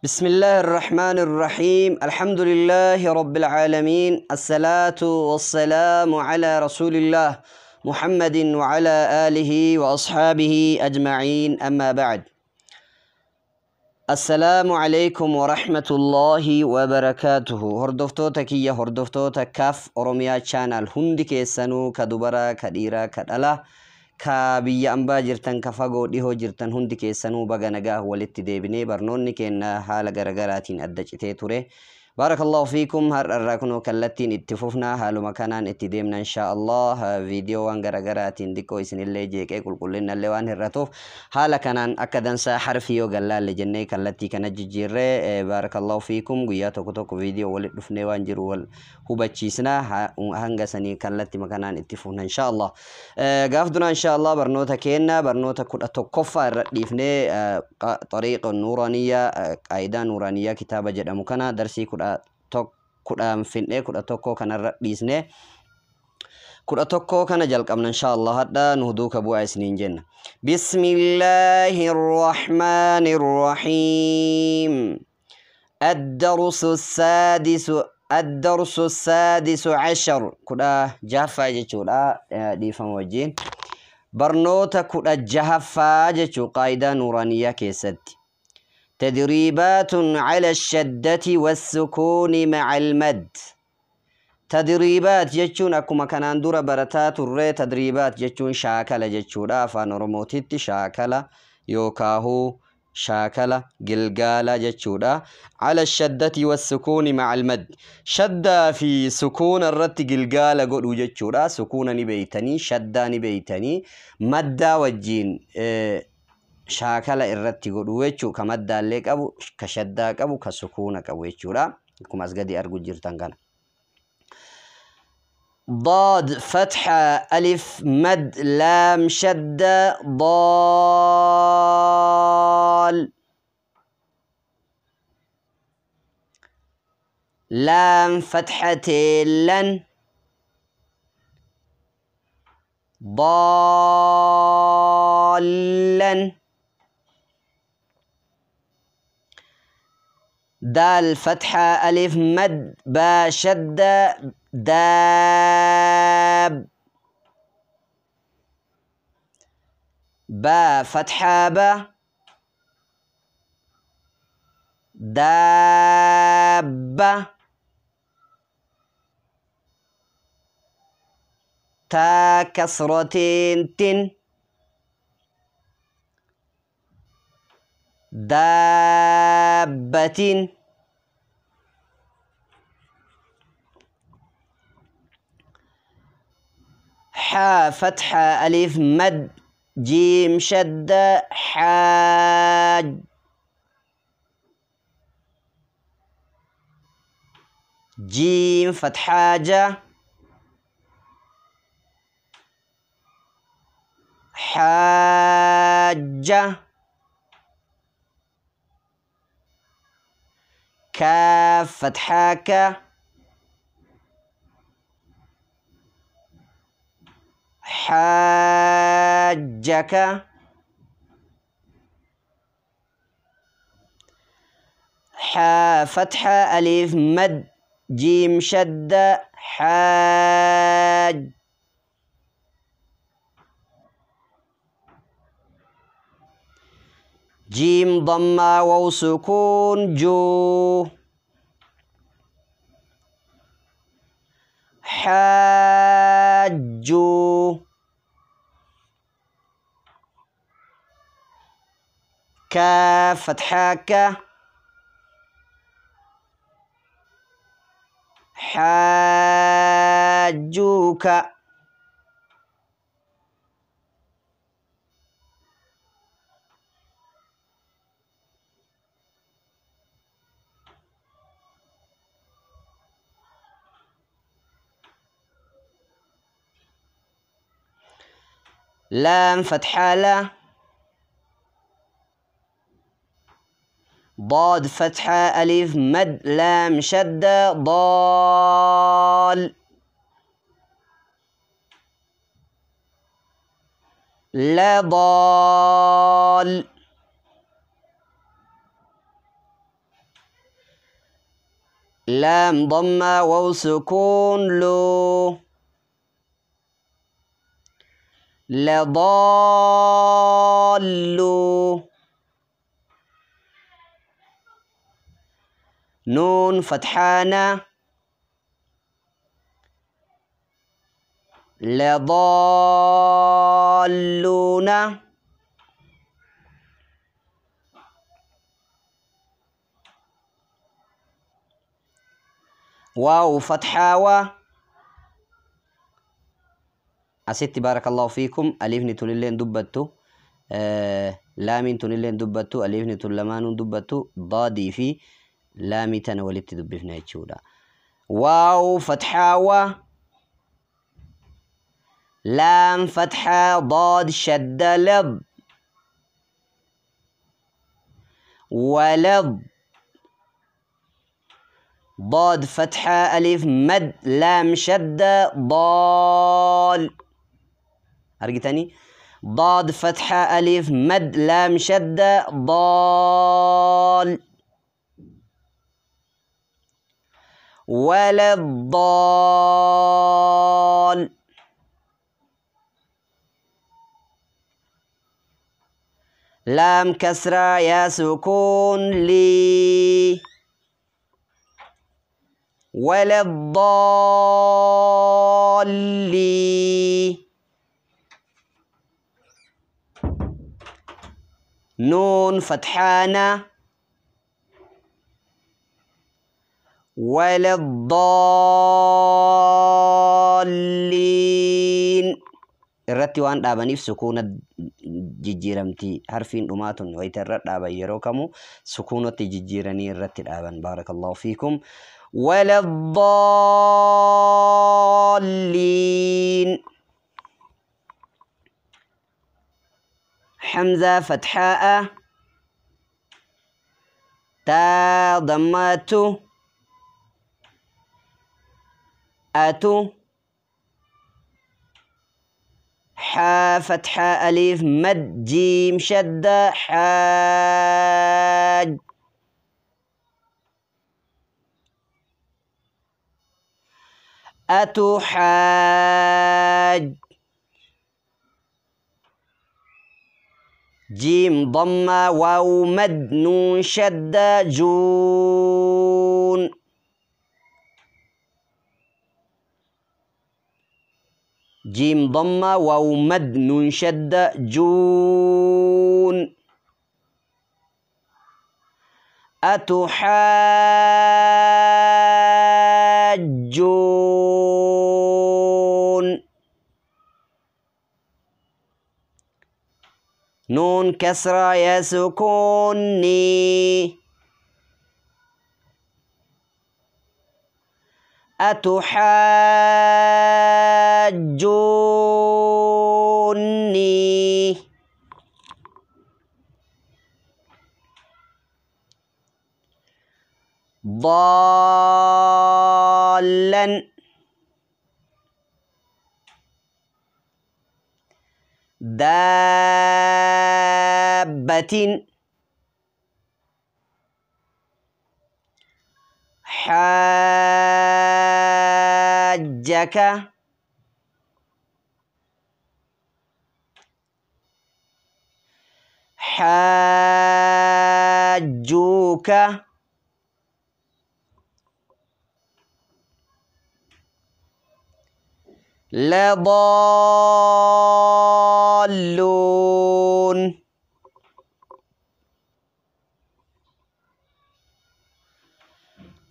بسم الله الرحمن الرحيم. الحمد لله رب العالمين، الصلاة والسلام على رسول الله محمد وعلى آله وأصحابه أجمعين، أما بعد. السلام عليكم ورحمة الله وبركاته. Hordoftoota kiyya, hordoftoota Kaf Oromiyaa Channel hundi keessanuu, ka dubaraa, ka dhiiraa, ka dhalaa, ka biyya ambaa jirtan, ka fagoo dhihoo jirtan, hundi keessanuu baga nagaa walitti deebinee. Barnoonni keenya haala garagaraatiin adda citee ture. Baarakallahu fiikum. Har'a irraa kunoo kallattiin itti fufna, haaluma kanaan itti deemna insha Allah. Viidiyoowwan garagaraatiin xiqqoo isinillee jeeqee qulqullinnallee waan hir'atuuf, haala kanaan akka dansaa harfii yoo gallaalle jennee kallattii kana jijjiirree. Baarakallahu fiikum. Guyyaa tokko tokko viidiyoo walitti dhufnee waan jiru wal hubachiisna. Hanga sanii kallattii kanaan itti fufna insha Allah. Gaaf dura insha Allah barnoota keenya barnoota 11ffaa irra dhiifnee, xariiqa nuuraaniyyaa, qaayidaa nuuraaniyyaa kitaaba jedhamu kana darsii 10 finnee 11 kanarra dhiisne. 11 kana jalqabna insha Allah. Hadha nu duuka bu'aa isiniin jenna. Bismillaahi arrahmaani arrahiim. الدرس السادس، الدرس السادس عشر، 16ffaa jechuudha. Dhiifama wajjin, barnoota 16ffaa jechuu qaayidaa nuuraaniyyaa keessatti. تدريبات على الشدة والسكون مع المد. تدريبات jechuun akkuma kanaan dura barataa turre, تدريبات jechuun shaakala jechuudha. Afaan Oromootitti shaakala yookaahuu shaakala, gilgaala jechuudha. على الشدة والسكون مع المد, shaddaa fi sukuuna irratti gilgaala godhuu jechuudha. Sukuuna ni beeytanii, shaddaa ni beeytanii, maddaa wajjiin shaakala irratti godhuu jechuu. Ka maddaallee qabu, ka shaddaa qabu, ka sukuuna qabu jechuudha, akkuma as gadi argu jirtan kana. ضاد فتحة ألف مد لام شدة ضال، لام فتحتين لن، ضالا. دال فتحة ألف مد با شدة داب، با فتحة با، دابة. تا كسرتين تن، دابة. حا فتحة ألف مد جيم شدة حاج، جيم فتحة جا، حاجة. كاف فتحة ك، حاجك. حا فتحة ألف مد جيم شدة حاج، جيم ضمة واو سكون جو، حاجو. كاف فتحة ك، حاجوك. لام فتحة لا، ضاد فتحة ألف مد لام شدة ضال، لا ضال. Laam damma waw sukuun luu. لضالوا. نون فتحانة لضالون. واو فتحاوة. Asitti baarakallahu fiikum aliifni tunilleen dubbattu, laamiin tunilleen dubbattu, aliifni tun lamaanuun dubbattu, daadii fi laamii tana walitti dubbifna jechuudha. Waaw fatxaawa, laam fatxaa, daad shadda, lad, walad. ضاد فتحة ألف مد لام شدة ضال. أرجتني ضاد فتحة ألف مد لام شدة ضال. ولا الضال. لام كسرة يا سكون لي. ولا الضالي. نون فتحانة. ولا الضالين. Irratti waan dhaabaniif sukuuna jijjiiramti harfiin dhumaa tun wayita irra dhaaban yeroo kamuu sukuunatti jijjiiranii irratti dhaaban. Baarakallahu fiikum. ولا الضالين. حمزة فتحاء تا ضمات أتو حا فتحة ألف مد جيم شدة حاج. أتحاج. جيم ضمة واو مد نون شدة جون. جيم ضمة واو مد نون شدة جون. أتحاجون. نون كسرة يا سكوني. أتحاجوني. ضالا. دابة. حاجك. حاجوك. لضالون.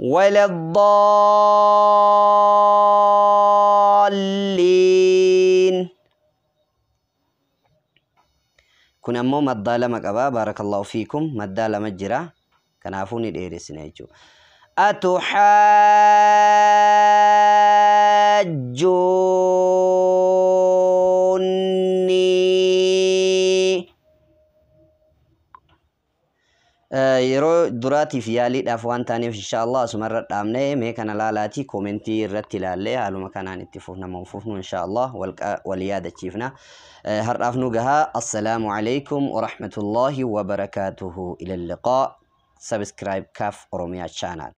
ولا الضالين. Kun ammoo maddaa lama qaba. Baarakallahu fiikum. Maddaa lama jira. Kanaafuu ni dheeressina jechuudha. Atuhaajjoonni. Yeroo duraatiif yaaliidhaaf waan taaneef inshaallah asumarra dhaabne. Mee kana laalaatii koomentii irratti ilaallee haaluma kanaan itti fufna moo fufnu inshaallah wal yaadachiifna. Har'aaf nu gahaa. Assalaamu alaikum wa rahmatullahi wa barakaatuhu. Ila liqaa. Subscribe Kaaf Oromiyaa channel.